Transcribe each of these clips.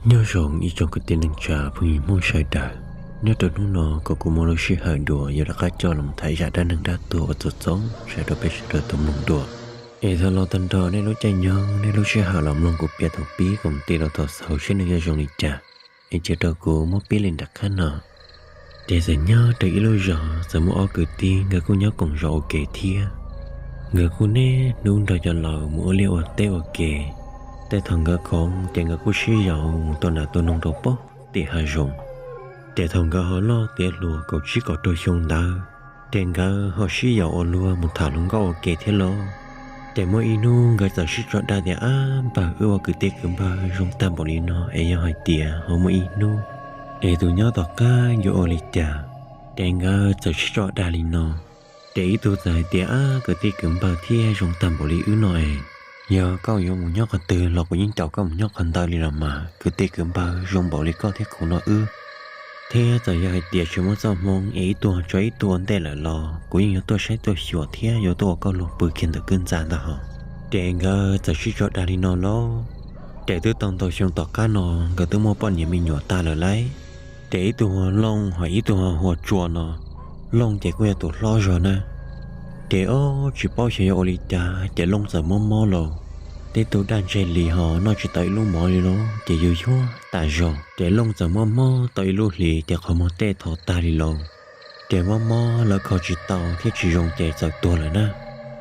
Nyob zoo ib tsoom kwv tij neej tsa phooj ywg Hmoob sawv daws, nyob rau hnub no kom kuv muaj lub sij hawm dua yuav rov qab coj los tham zaj dab neeg dab tuag uas txaus txaus ntshai rau peb sawv daws tau mloog dua. Es thaum los tag nrho nej lub caij nyoog nej lub sij hawm los mloog kuv piav thaum pib kom mus ti rau thaum xaus seb nws yuav zoo li cas, es cia rau kuv muab pib li nram qab no. Ces txawm nyob rau ib lub zos txawm muaj ob kwv tij, nkawd kuj nyob koom zos ua ke thiab. Nkawd kuj niaj hnub nrog cov laus mus ua liaj ua teb ua ke. Tej thaum nkawd khoom ces nkawd kuj sib yaum mus tua nas tua noog rau pem tim hav zoov. Ces thaum nkawd ho loj tiav hluas kaum tsib kaum rau xyoo ntawd, ces nkawd ho sib yaum ua luag mus tham hluas nkauj ua ke thiab lauj. Ces muaj ib hnub nkawd txawm sib tso dag tias, Ab npawg, wb ua kwv tij kwv npawg zoo tag npaum li no es yog hais tias ho muaj ib hnub es tus nyob tom qab yuav ua li cas? Ces nkawd txawm sib tso dag li no. Ces ib tug txawm hais tias, Ab kwv tij kwv npawg thiab zoo tag npaum li wb no es, yog koj yuav mus nyob qhov twg los kuv yeej caum koj mus nyob qhov ntawd li los mas, kwv tij kwv npawg zoo npaum li koj thiab kuv no wb. Thiab txawm yog hais tias tsis muaj txoj hmoo es ib tug tso ib tug ua ntej lawm los kuv yeej yuav tuaj saib tuaj xyuas thiab yuav tuaj ua koj luag pw kiag ntawm kwj ntxa ntag hos. Ces nkawd txawm sib tso dag li no lauj. Ces twb tau ntau xyoo tom qab no nkawd twb muaj poj niam me nyuam tag lawm lauj. Ces ib tug hu ua Looj ho ib tug hu ua Tsua no. Looj ces kuj yog tus hlob zog na. Ces ob tsis paub xyov yog ua li cas ces Looj txawm mob mob lauj. Tib tug daj ntseg li ho noj tsis tau ib lub mov li lauj, ces yuag yuag tas zog. Ces Looj txawm mob mob tau ib lub hlis ces qhov muag tej thov tag li lauj. Ces mob mob lawv kho tsis tau thiab tsis zoo ces txawm tuag lawm na.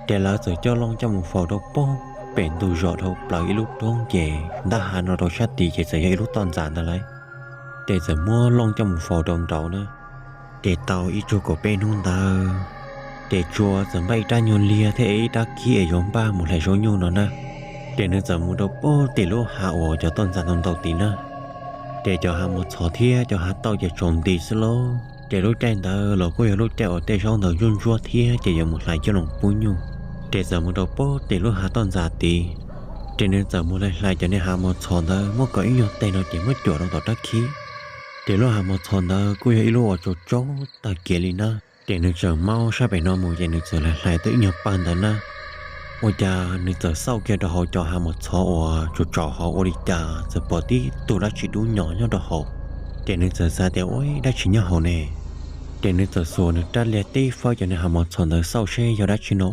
Ces lawv txawm coj Looj coj mus faus rau pem ntug zos dhau plaws ib lub roob ces ntab hav no rau sab tid ces txawm yog ib lub toj ntxas ntag lauj. Ces txawm muab Looj coj mus faus rau nraud na. Ces tau ib tsug kaum peb hnub ntawd, ces Tsua txawm npaj ib rab nyuag liag thiab ib rab khib es yuav npaj mus hlais zaub nyuj no na. Ces nws txawm mus rau pem tim lub hav uas cov toj ntxas ntau ntau tid na. Ces cov hav mos txhos thiab cov hav tauj ces tsaus nti xwb lauj. Ces lub caij ntawd los kuj yog lub caij uas tej zaub ntawd ntsuab ntsuab thiab ces yuav mus hlais coj los pub nyuj. Ces txawm mus rau pem tim lub hav toj ntxas tid. Ces nws txawm mus hlais hlais cov niag hav mos txhos ntawd muab kom ib nyuag teg no ces muab cuam rau tom rab khib. Ces lub hav mos txhos ntawd kuj yog ib lub uas tsaus tsaus tag kiag li na. Ces nws txawm maub sab pem no mus ces nws txawm hlais hlais tau ib nyuag pawg ntawd na. Ua cas nws txawm xauj kiag rau hauv cov hav mos txhos uas tsaus tsaus hauv ua li cas txawm pom tib tug dab tsi dub nyos nyob rau hauv. Ces nws txawm xav tias ua dab tsi nyob hauv ne. Ces nws txawm xuas nws rab liag tib fawb cov niag hav mos txhos ntawd xauj seb yog dab tsi no.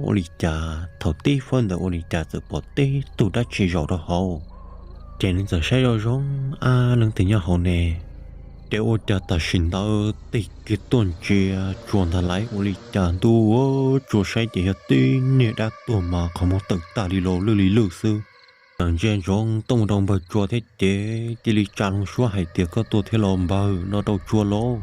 Ua li cas thaum tib fawb ntawd ua li cas txawm pom tib tug dab tsi zaum rau hauv. Ces nws txawm saib zoo zoo, ab, leej twg nyob hauv ne. Ces ua cas tam sim ntawd tig kiag tuaj ntsia Tsua ntag lauj. Ua li cas ntuj, Tsua saib ces yog tib niag dab tuag mas qhov muag tawm tag li los lwj li lwj xwb. Txawm ntsia ntsoov tuaj mus rau npawg Tsua thiab ces cia li tsa loo suab hais tias koj tuaj thiab los npawg no rau Tsua lauj.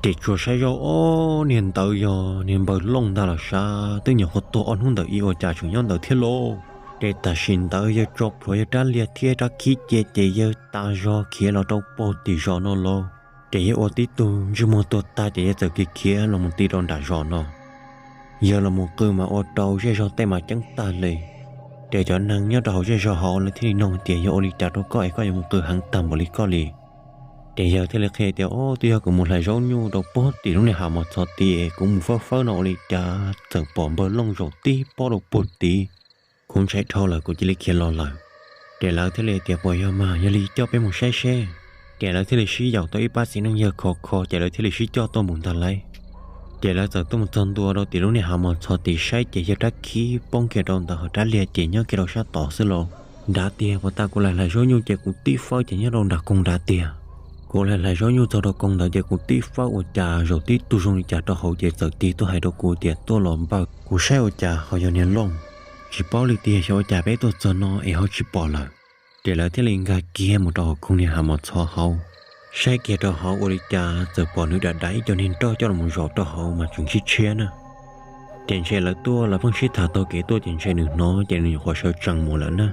Ces Tsua saib zoj, ob niag ntawd yog niag npawg Looj ntag los sav, twb nyuam qhuav tuag ob hnub ntawm ib ua cas tseem nyob ntawd thiab lauj. Ces tam sim ntawd yawg tso plhuav yawg rab liag thiab rab khib cia ces yawg tas zog khiav los rau pem tim zos no lauj. Ces yawg ua tib tug ntsej muag tuag tag ces yawg txawm khiav khiav los mus ti rau nram zos no. Yawg los mus qw mas ua rau zej zog tej mas ceeb tag li. Ces cov neeg nyob rau hauv zej zog hauv lawv thiaj li nug tias yog ua li cas rau koj es koj yuav mus qw heev tag npaum li koj li. Ces yawg thiaj li qhia tias, o, twb yog kuv mus hlais zaub nyuj rau pem tim lub niag hav mos txhos tid, kuv mus fawb fawb no ua li cas txawm pom npawg Looj zaum tib pob rau pem tid. Kuv ntshai dhau lawm kuv cia li khiav los lawm. Ces lawv thiaj li tias puas yog mas yog li coj peb mus saib seb. Ces lawv thiaj li sib yaum tau ib pab txiv neej yawg khov kho ces lawv thiaj li sib coj tuaj mus ntag lauj. Ces lawv txawm tuaj mus txog ntua rau tim lub niag hav mos txhos tid saib ces yawg rab khib poob kiag rau ntawd ho rab liag ces nyob kiag rau sab tod xwb lauj. Nrad tiag, puag ta kuv hlais hlais zaub nyuj ces kuv tib fawb ces nyob rau nram koog nrad tiag. Kuv hlais hlais zaub nyuj txog rau koog ntawd ces kuv tib fawb ua cas zaum tib tug zoo li cas rau hauv ces txawm tig tuaj hais rau kuv tias tuaj los npawg, kuv saib ua cas ho yog niag Looj. Tsis paub li tiag xyov ua cas peb tuaj txog no es ho tsis pom lawm. Ces lawv thiaj li nkag kiag mus rau hauv koog niag hav mos txhos hauv. Saib kiag rau hauv ua li cas txawm pom nws dam dam ib co niag nroj coj los zaum rau hauv mas tseem tshiab tshiab na. Ces ntshe lawv tuaj lawv pheej sib tham taug kev tuaj ces ntshe nws hnov ces nws nyuam qhuav sawv tsees mus lawm na.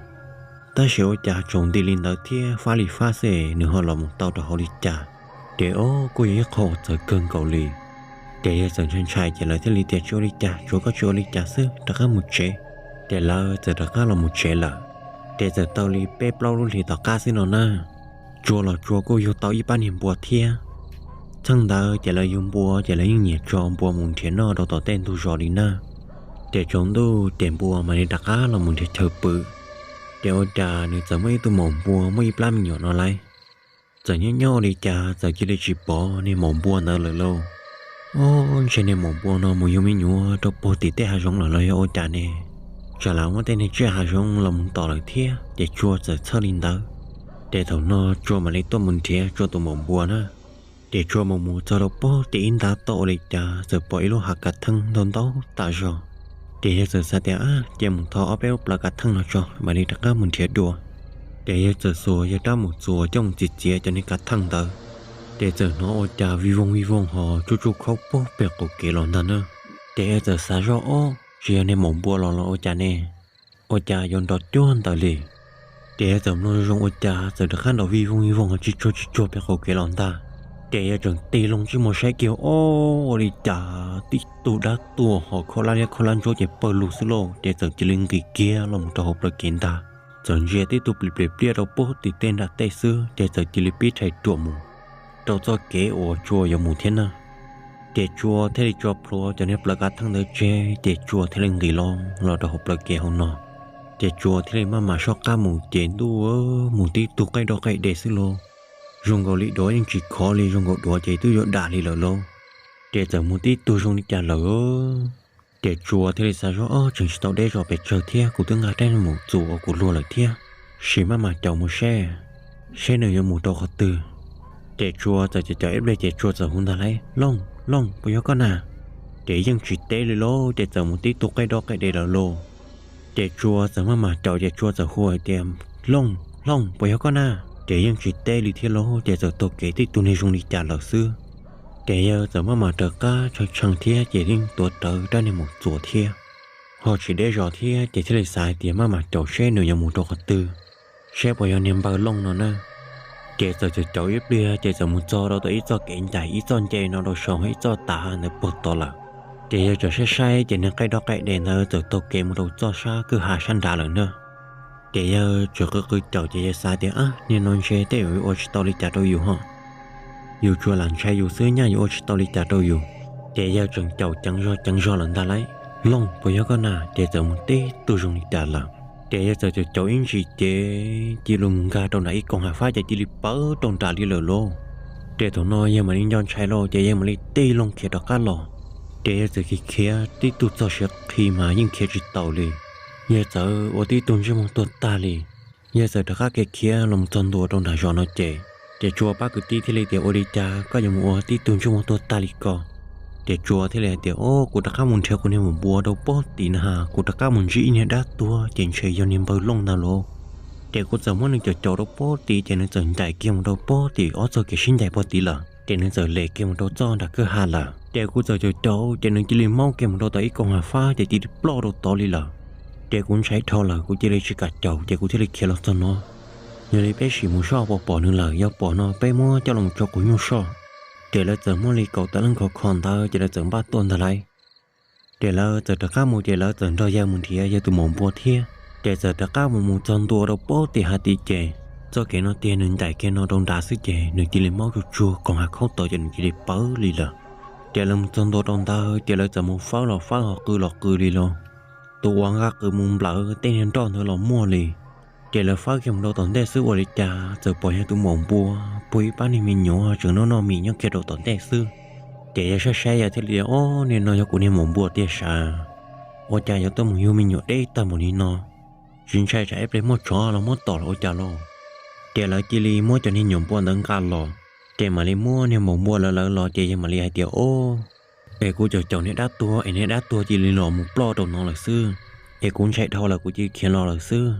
Tab sis ua cas tsaus nti li ntawd thiab fab li fab xwb nws ho los mus tau rau hauv li cas. Ces o, kuj yog ib qho uas txawv kawg nkaus li. Ces yawg txawm ntshai ntshai ces lawv thiaj li tias tsis ua li cas, tsuav koj tsis ua li cas xwb, rov qab mus tsev. Ces lawv txawm rov qab los mus tsev lawm. Ces txawm tau li peb plaub lub hlis tom qab xwb no na, Tsua los Tsua kuj yug tau ib pab niag npua thiab. Txheej ntawd ces lawv yug npua ces lawv yeej nyiam tso npua mus nrhiav noj rau tom tej ntug zos li na. Ces tsaus ntuj ces npua mam li rov qab los mus nrhiav chaw pw. Ces ua cas nws txawm muaj ib tug maum npua muaj ib plab me nyuam no lauj. Txawm nyob nyob ua li cas txawm cia li tsis pom niag maum npua ntawd lawm lauj. Ob, ntshe niag maum npua no mus yug me nyuam rau puag tim tej hav zoov lawm los yog ua cas ne? Tsam lam muab tej niag tsiaj hav zoov los mus tom lawm thiab. Ces Tsua txawm txhawj li ntawd. Ces thaum no Tsua mam li tuaj mus nrhiav Tsua tus maum npua na. Ces Tsua mus mus txog rau puag tim ib ntav toj ua li cas txawm pom ib lub hav kav theej ntau ntau tas zog. Ces yawg txawm xav tias, Ab, cia mus tho ob peb lub plawv kav theej no tso mam li rov qab mus nrhiav dua. Ces yawg txawm xuas yawg rab mus txuas coj mus txiav txiav cov niag kav theej ntawd. Ces txawm hnov ua cas vij voog vij voog ho tsuj tsuj khaub puag pem qaum kev los ntag na. Ces yawg txawm xav zoj, Ob, tsis yog niag maum npua los los ua cas ne? Ua cas yuav nrov cuag ntawd li? Ces yawg txawm mloog zoo ua cas txawm rov qab nrov vij voog vij voog ho tsis tsuag tsis tsuag pem qaum kev los ntag. Ces yawg tseem tig loo ntsej muag saib kiag, ob, ua li cas tib tug dab tuag ho khaub hlab liab khaub hlab ntsuab ces pawg lug xwb lauj. Ces txawm cia li nqis kiag los mus rau hauv plawv kev ntag. Txawm ntsia tib tug plis plis pliaj rau puag tim tej nram tej xwb ces txawm cia li pib rhais ruam mus rau txoj kev uas Tsua yuav mus thiab na. Ces Tsua thiaj li tso plhuav cov niag plawv kav theej ntawd tseg ces Tsua thiaj li nqis los los rau hauv plawv kev hauv no. Ces Tsua thiaj li maj mam soj qab mus ces ntuj, mus tib tug qaij doj qaij de xwb lauj. Zoo nkaus li duav yeej tsis khov li, zoo nkaus duav ces twb yuav dam li lawm lauj. Ces txawm mus tib tug zoo li cas lawm. Ces Tsua thiaj li xav zoj, Ob, tseem tsis tau deb zos pes tsawg thiab, kuv twb nqa rab maum txuas uas kuv luag lawm thiab, sim maj mam caum mus seb, seb nws yuav mus rau qhov twg. Ces Tsua txawm caum caum ib pliag ces Tsua txawm hu ntag lauj, Looj, Looj, puas yog koj na? Ces yeej tsis teb li lauj, ces txawm mus tib tug qaij doj qaij de lawm lauj. Ces Tsua txawm maj mam caum ces Tsua txawm hu hais tias, Looj, Looj, puas yog koj na? Ces yeej tsis teb li thiab lauj, ces txawm taug kev tib tug niag zoo li cas lawm xwb. Ces yawg txawm maj mam raws qab tshee tshee thiab ces yeej tuav rawv rab niag maum txuas thiab. Ho tsis deb zos thiab ces thiaj li xav hais tias maj mam caum seb nws yuav mus rau qhov twg, seb puas yog niag npawg Looj no na. Ces txawm caum caum ib pliag ces txawm mus txog rau tom ib txoj kev ncaim ib txoj nce no rau saud ib txoj tav ntawd puag tod lawm. Ces yawg tseem saib saib ces niag qaij doj qaij de ntawd txawm taug kev mus rau txoj sab kwj ha sab nrad lawm na. Ces yawg tseem qw qw caum ces yawg xav tias, Ab, niag no ntshe tej zaum yuav ua tsis tau li cas rau yus ho, yus tsuas lam ntshai yus xwb nyaj yuav ua tsis tau li cas rau yus. Ces yawg tseem caum ceev zog ceev zog lawm ntag lauj, Looj, puas yog koj na? Ces txawm mus tib tug zoo li cas lawm. Ces yawg txawm caum caum ib ntsis ces cia li mus nkag rau nram ib koog hav fab ces cia li pawv rau nram li lawm lauj. Ces thaum no yawg mam li nco ntshai lauj ces yawg mam li tig loo khiav rov qab los. Ces yawg txawm khiav khiav tib tug txog siav qhi mas yeej khiav tsis taus li. Yawg txawm ua tib tug ntsej muag tuag tag li. Yawg txawm rov qab khiav khiav los txog ntua rau nram zos no ces, ces Tsua pab kwv tij thiaj li tias, Ua li cas koj yuav mus ua tib tug ntsej muag tuag tag li ko? Ces Tsua thiaj li hais tias, Ob, kuv rov qab mus nrhiav kuv niag maum npua rau puag tim na has, kuv rov qab mus ntsib ib niag dab tuag ces ntshe yog niag npawg Looj ntag lauj. Ces kuv txawm muab nws caum caum rau puag tid ces nws txawm ncaim kiag mus rau puag tim ob txoj kev sib ncaim puag tid lawm, ces nws txawm les kiag mus rau txoj nram kwj ha lawm. Ces kuv txawm caum caum ces nws cia li maub kiag mus rau tom ib koog hav fab ces cia li ploj rau tod li lawm. Ces kuv ntshai dhau lawm kuv cia li tsis kam caum ces kuv thiaj li khiav los txog no. Yog li peb sim mus soj puas pom nws lawm, yog pom no peb muab coj los mus tso kuv nyuj soj. Ces lawv txawm muab li kaum tawm leej khov kho ntawd ces lawv txawm npaj tuaj ntag lauj. Ces lawv txawm rov qab mus ces lawv txawm nrog yawg mus nrhiav yawg tus maum npua thiab. Ces txawm rov qab mus mus txog ntua rau puag tim hav tid ces, txoj kev no tiag nws ncaim kiag no rau nrad xwb ces nws cia li maub tsuag tsuag koog hav khaub tod ces nws cia li pawv li lawm. Ces lawv mus txog ntua rau ntawd ces lawv txawm mus fawb los fawb ho qw los qw li los, tus uas nqa qws mus nplawm tej niag nroj ntawd los muaj li. Ces lawv fawb kiag mus rau tom ntej xwb ua li cas txawm pom yawg tus maum npua puag ib pab niag me nyuam tseem noj noj mis nyob kiag rau tom ntej xwb. Ces yawg saib saib yawg thiaj li, Ob, niag no yog kuv niag maum npua tiag sav, ua cas yuav tuaj mus yug me nyuam deb tag npaum li no? Tsis ntshai tsam ib pliag muaj tsov los muab tom los ua cas lauj? Ces lawv cia li muab cov niag nyuam npua ntawd nqa los, ces mam li muab niag maum npua lawv lawv los ces yawg mam li hais tias, Ob, es kuv caum caum niag dab tuag es niag dab tuag cia li los mus ploj rau no lawm xwb. Es kuv ntshai dhau lawm kuv cia li khiav los lawm xwb.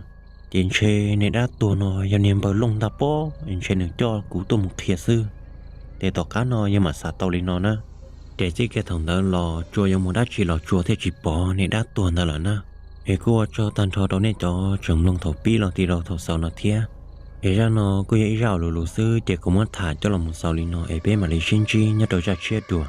Ces ntshe niag dab tuag no yog niag npawg Looj ntag pob, es ntshe nws coj kuv tuaj mus qhia xwb. Ces tom qab no yawg mam xav tau li no na. Ces txij kiag thaum ntawd los Tsua yuav mus dab tsi los Tsua thiaj tsis pom niag dab tuag ntawd lawm na. Es kuj ua tsaug tag nrho rau nej cov tseem mloog thaum pib los ti rau thaum xaus no thiab. Es zaj no kuj yog ib zaj uas luv luv xwb ces kuv muab tham coj los mus xaus li no es peb mam li sib ntsib nyob rau zaj tshiab dua.